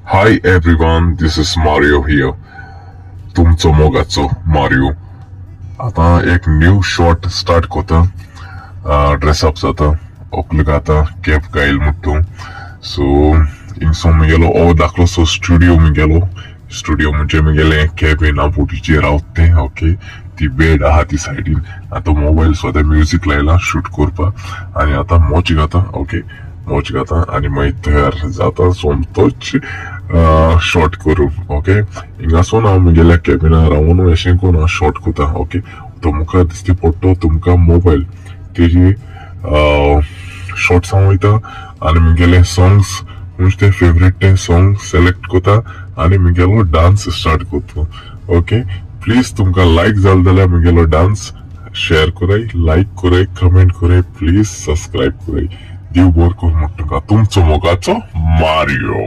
Hi everyone, this is Mario here. तुमचो मोगाचो मारियो. आतां एक न्यू शॉट स्टार्ट कोता. ड्रेसअप जाता, ओकल घाता, कॅप घायल म्हणटू. सो हिंगसो मुगेलो हो धाकलोसो स्टुडियो. मुगेलो स्टुडियो म्हणजे मुगेलें कॅबिन, हांव बोटीचेर रावता तें. ओके, ती बेड आहा ती सायडीन. आतां मोबायल स्वता म्युजीक लायला शूट करपाक आनी आतां मोच घाता. ओके, मोच घाता आनी मागीर तयार जाता सोमतोच शॉट करूं. ओके, हिंगासून हांव मुगेल्या कॅबिनार रावन अशें करून हांव शॉट करता. ओके, तो मुखार दिसती पडटो तुमकां मोबायल, तेजी शॉट्स हांव वयता आनी मुगेले सॉंग्स म्हणजे ते फेवरेट ते सॉंग सिलेक्ट करता आनी मुगेलो डान्स स्टार्ट करता. ओके, प्लीज तुमकां लायक जालो जाल्यार मुगेलो डान्स शेअर कराय, लायक कराय, कमेंट कराय, प्लीज सबस्क्रायब कराय. देव बरो कर म्हणटा तुमकां. तुमचो मोगाचो मारियो.